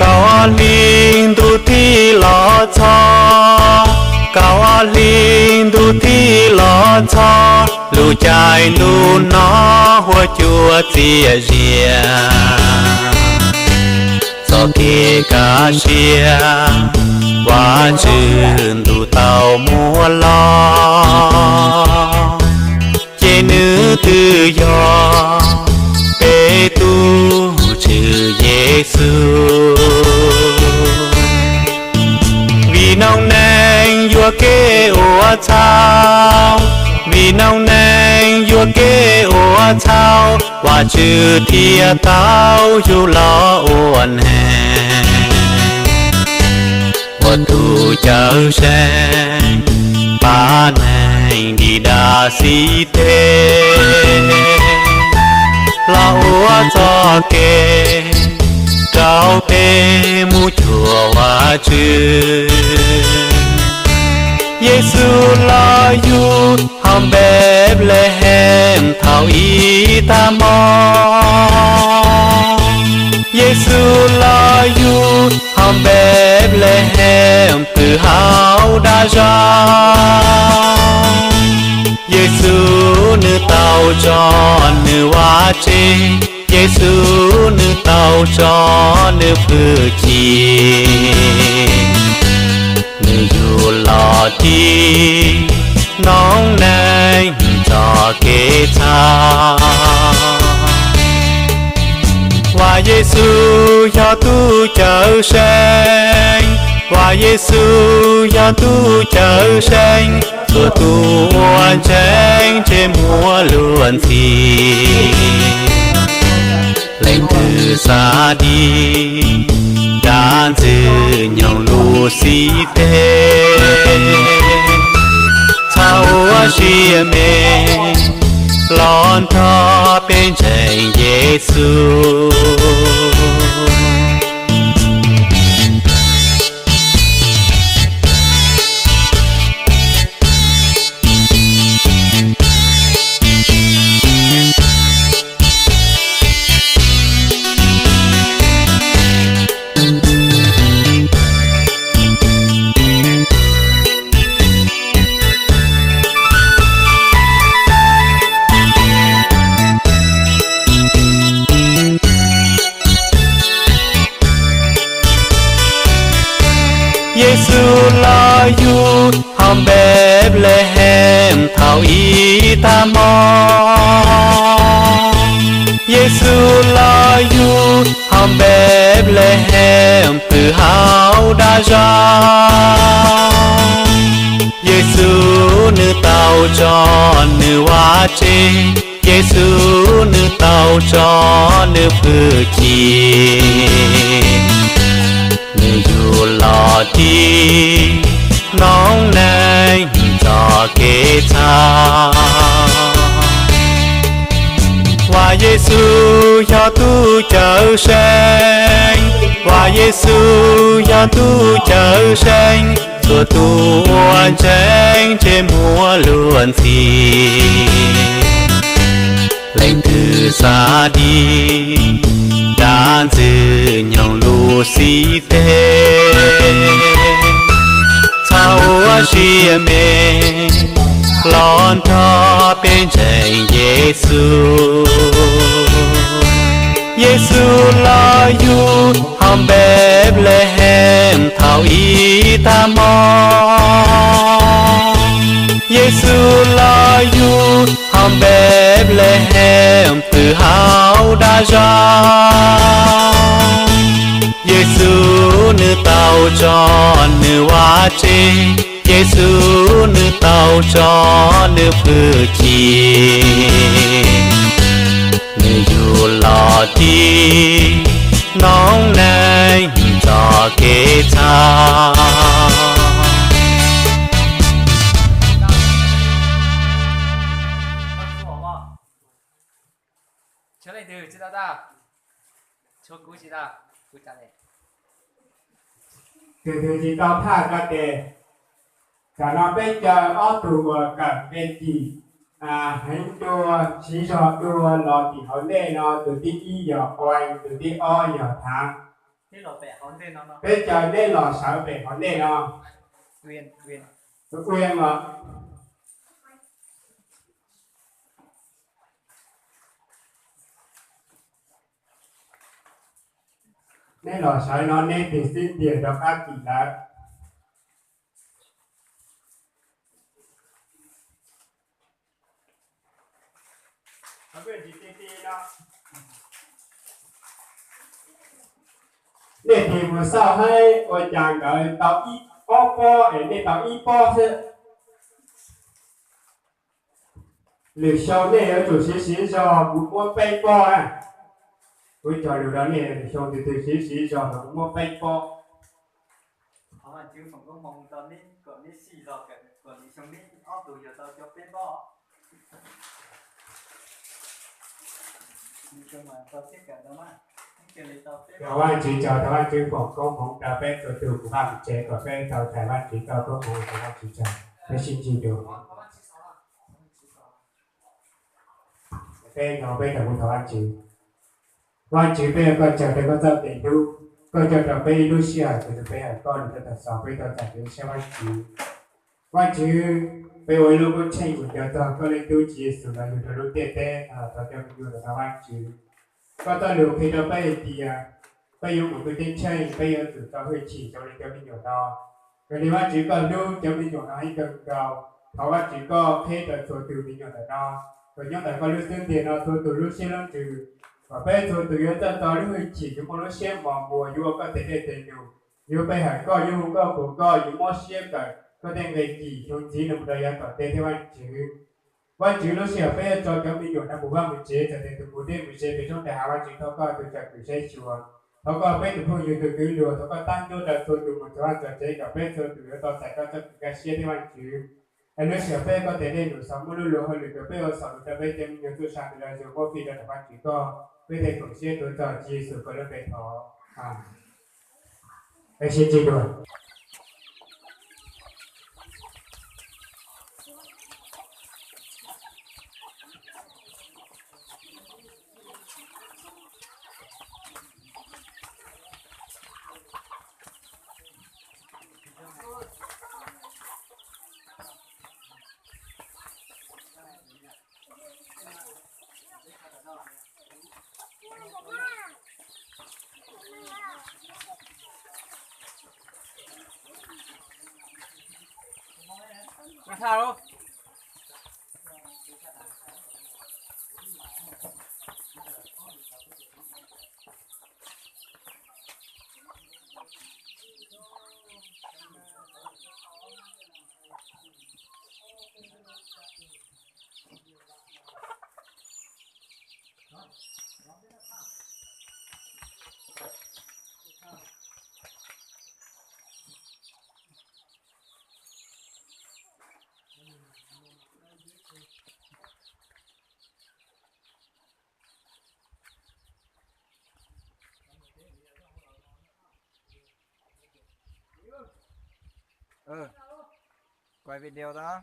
Kaum ob hli ntuj thib los txog, kaum ob hli ntuj thib los txog, lub caij ntuj no huab cua txias zias. Txoj kev kaj siab Vajtswv ntuj tau muab los, ces nws twb yog peb tus Tswv Yexus. Vim noob neej yuam kev ua txhaum, vim noob neej yuam kev ua txhaum, Vajtswv thiaj tau yug los ua neeg, ua tus Cawmseej pab neeg dim dab xib teg, los ua txoj kev rau peb mus cuag Vajtswv. Yexus los yug hauv Npelehees thaum ib tag hmo. Yexus los yug hauv Npelehees pw hauv dab zog. Yexus nws tau tso nws vaj tse, Yexus nws tau tso nws hwj chim, nws yug los tiv noob neej txoj kev txhaum. Vam Yexus yog tus Cawmseej, Vam Yexus yog tus Cawmseej, txhua tus uas ntseeg ntsej muag luag ntxhi. Leej twg xav dim dab ntxwg nyoog lub xib teg, txhob ua siab me, los nrog peb ntseeg Yexus. Yexus los yug hauv Npelehees thaum ib tag hmo. Yexus los yug hauv Npelehees pw hauv dab zog. Yexus nws tau tso nws vaj tse, Yexus nws tau tso nws hwj chim, nws yug los tiv noob neej txoj kev txhaum. Vam Yexus yog tus Cawmseej, Vam Yexus yog tus Cawmseej, txhua tus uas ntseeg ntsej muag luag ntxhi. Leej twg xav dim dab ntxwg nyoog lub xib teg, txhob ua siab me, los nrog peb ntseeg Yexus. Yexus los yug hauv Npelehees thaum ib tag hmo. Yexus los yug hauv Npelehees pw hauv dab zog. Yexus nws tau tso nws vaj tse, Yexus nws tau tso nws hwj chim, nws yug Ci noob neej txoj kev txhaum. Tus twg tsis tau phaj ko tes. Tam no peb caw ob tug uas kawm npe cim heev dua, siv zog dua los tim hauv ntej no, tus thib ib yog Uas, tus thib ob yog Thav. Peb caw neb los sawv pem hauv ntej no. Tus Uas os, neb los sawv no, neb tig xib tiag rov qab tim lawv. Nej tig mus xauj saib ua cas nkawd tau ib, ob pob es nej tau ib pob xwb. Lwm xyoo nej yuav tsum siv siv zog kuv muab peb pob na. Kuv cog lus rau nej, lwm xyoo tus twg siv siv zog los kuv muab peb pob. Thov Vajtswv tsaug, thov Vajtswv foom koob hmoov rau peb txhua tus, kuv vaj mus tsev kom peb tau txais Vajtswv txoj koob hmoov, thov Vajtswv tsaug, peb sib ntsib dua. Peb nyob peb rau kuv thov Vajtswv. Vajtswv, peb ua koj tsaug rau koj txoj kev hlub, koj coj rau peb ib lub sij hawm, tus tus peb hawm koj lus rau tau xaus peb tau txais kev hlub siab Vajtswv. Vajtswv, peb ua ib lub koob tsheej mus nco txog koj leej tub Tswv Yexus los yug rau lub ntiaj teb no los tau coj me nyuam rau tau Vajtswv. Koj txoj lus qhia rau peb hais tias peb yuav mus tu ceeb tsheej, peb yuav tsum tau hwj chim zoo li cov me nyuam no. Raws li Vajtswv koj hlub cov me nyuam no ib kawg nkaus, thov Vajtswv koj qheb rau txhua tus me nyuam ntawm no, kom nyob ntawm koj lub xub ntiag no txhua tus lub siab lub ntsws, kom peb txhua tus yuav txawj tau lub hwj chim, yuav muaj lub siab mos npuas, yuav ua koj tes dej tes num, yuav pe hawm koj, yuav hu nkauj qhuas koj, yuav mob siab kawm koj tej nqe cim xyoo ntxiv no mus rau yav tom ntej thiab Vajtswv. Vajtswv, lub sij hawm peb yuav tso cov me nyuam no mus vaj mus tsev, txawm tias tus mus deb mus ze pem roob pem hav, Vajtswv thov koj tus tsom kwm saib xyuas, thov koj peb tus phooj ywg tus kwv luag, thov koj tab ncuab rau txhua tus mus txog vaj txog tsev kom peb txhua tus yuav tau txais koj txoj kev nkag siab thiab Vajtswv. Es lub sij hawm peb koj tes dej num xaus muaj lub luag hauj lwm kom peb ua xaus lus rau peb cov me nyuam txuj sa tus lawv zoo muab fij rau tom Vajtswv koj, peb tej koom siab tuav txog Tswv Yexus koj lub npe thov. Peb sib ntsib dua. Quay video đó.